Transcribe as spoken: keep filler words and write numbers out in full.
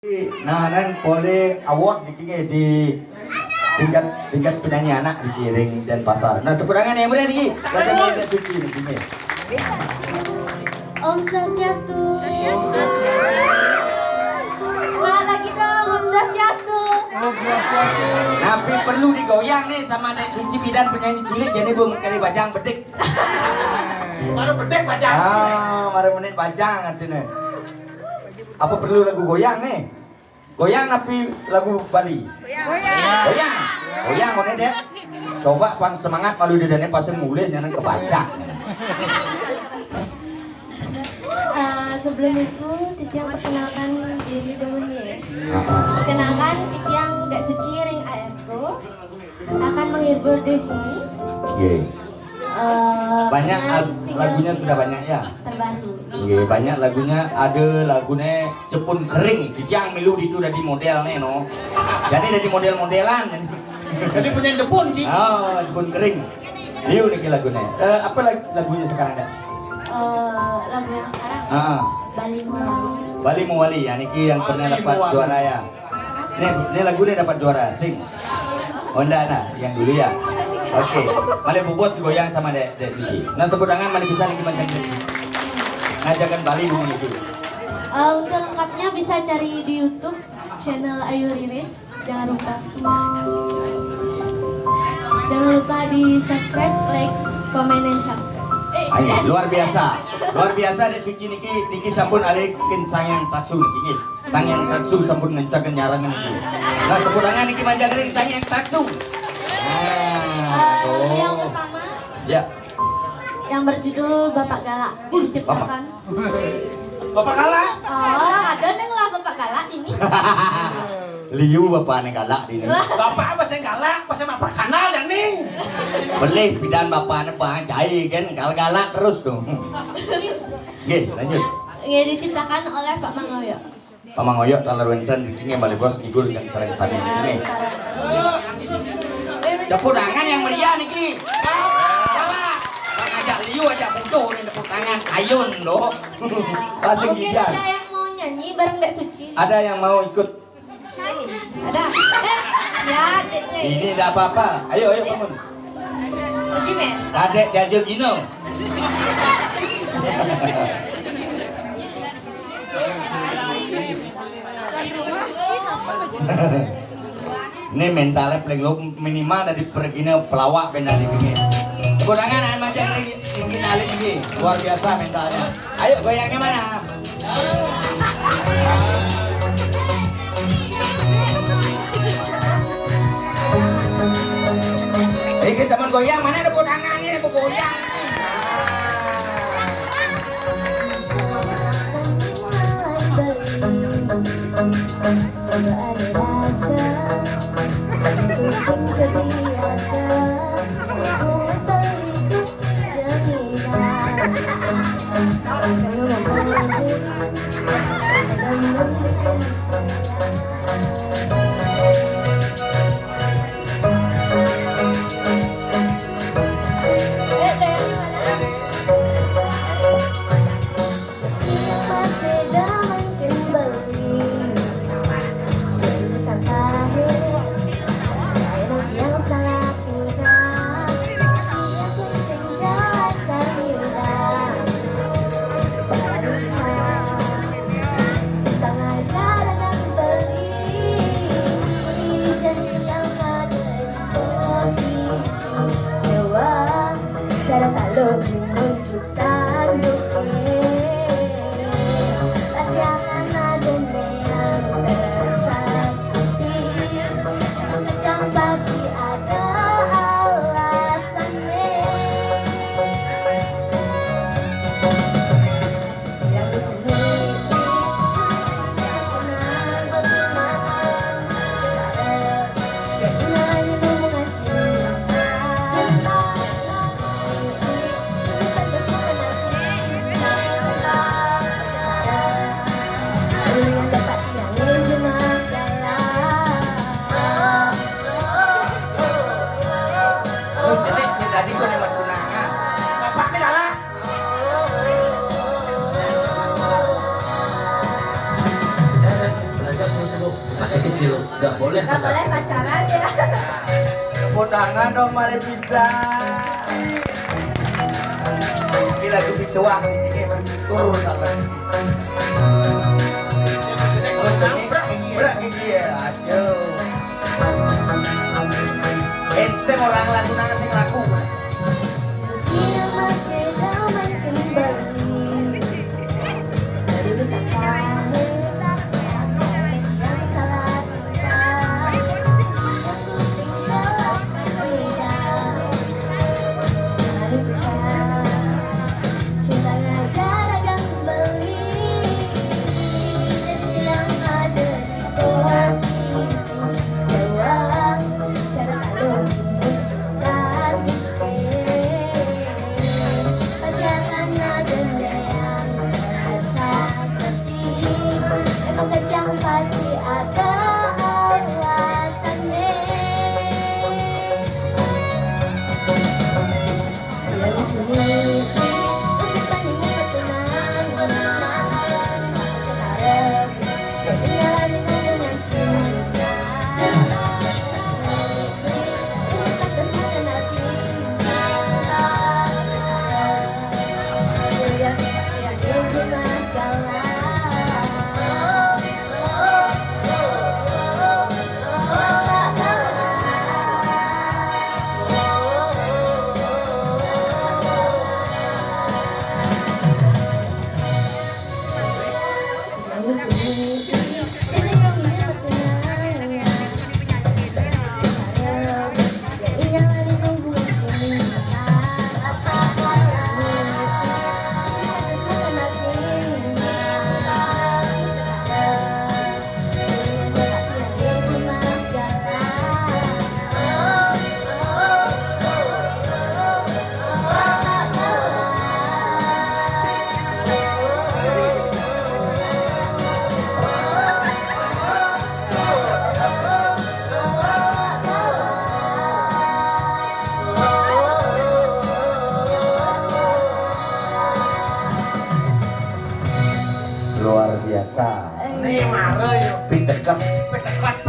Nah, nan polih award niki nggih di tingkat, tingkat penyanyi anak niki ring Denpasar. Nah, tepuk tangan yang meriah niki. Bagi Dek Suci niki nggih. Om Swastiastu. Semangat lagi dong, Om Swastiastu. Napi perlu digoyang nih sama Dek Suci, bidan penyanyi cilik, jadi belum kali bajang bedik. Baru bedik bajang. Ah, baru bedik bajang artinya. Apa perlu lagu goyang nih? Goyang napi lagu Bali? Goyang. Goyang. Goyang, mana deh? Coba pang semangat malu di dene pas mulih nyanan kebaca. Eh, sebelum itu, titiang perkenalkan diri dulu nih. Perkenalkan, titiang Dek Suci ring A R Go. Akan menghibur di sini. Nggih. Eh, banyak dengan ag-, single-single lagunya sudah banyak ya? Terbaru. Nggih, banyak lagunya, ada lagunya Jepun Kering, titiang milu ditu dadi model nih, no. Jadi dadi model-modelan. Jadi punya Jepun sih. Oh, Jepun Kering. Liu niki lagunya. Eh, apa lag-, lagunya sekarang, Dek? Eh, lagu yang sekarang. Ah. Bali Mawali. Bali Mawali, ya niki yang pernah dapat juara ya. Nih, nih lagunya dapat juara, sing. Honda nah, yang dulu ya. Oke, malih bobos digoyang sama Dek, Dek Suci. Nah, tepuk tangan malih bisa niki mancang niki. Ngajakan Bali dulu niki. Eh, untuk lengkapnya bisa cari di YouTube channel Ayu Riris. Jangan lupa. Jangan lupa di subscribe, like, comment, and subscribe. Eh, ayo, yes. Luar biasa. Luar biasa Dek Suci niki, niki sampun alih kin Sang Hyang Taksu niki nggih. Sang Hyang Taksu sampun ngencakin nyarangan niki. Nah, tepuk tangan niki manjang ring Sang Hyang Taksu. Nah, eh, tuh. Yang pertama. Ya. Yang berjudul Bapak Galak. Wih, diciptakan. Bapak. Bapak Galak? Oh, ada neng lah Bapak Galak ini. Liu bapaknya galak di ini. Bapak apa sih galak? Apa sih mapak sandal ya nih? Pelih pidan bapaknya bang cai kan, kalau galak terus tuh. Nggih, lanjut. Nggih, diciptakan oleh Pak Mangoyo. Pak Mangoyo taler wenten niki nggih malih bos ngibur dan sareng sami niki nggih. Tepuk tangan yang meriah niki. Bang ajak liu, ajak butuh nih tepuk tangan. Ayun doh. Pasti. Mungkin ada yang mau nyanyi bareng Dek Suci. Ada yang mau ikut? Ada. Eh, ya, adiknya ini. Ini tidak apa-apa. Ayo, ayo bangun. Uji men. Kadek jaja gino. Ini mentalnya paling lo minimal dari pergina pelawak benda di bini. Tepuk tangan, anak macam lagi. Ini alit ini. Luar biasa mentalnya. Ayo goyangnya mana? Iki sama goyang, mana ada tangannya, ada goyang. Coba ada rasa, itu sing jadi rasa. Masih kecil, nggak boleh Gak pacaran. Boleh pacaran ya. Tepuk tangan dong, mari bisa. Ini lagu pituah, ini baru turun tangan. Berak gigi ya, aduh. Ente orang lagu nang sing lagu. Dia masih ramai kembali. Dari kamu yang salah kita. Yang pusing gelap berbeda. Mari bisa. Cintanya jarang beli. Jadi yang ada di posisi doang. Cara kalau menunjukkan. Pasti akan ada yang rasa pedih. Emang kejam pasti akan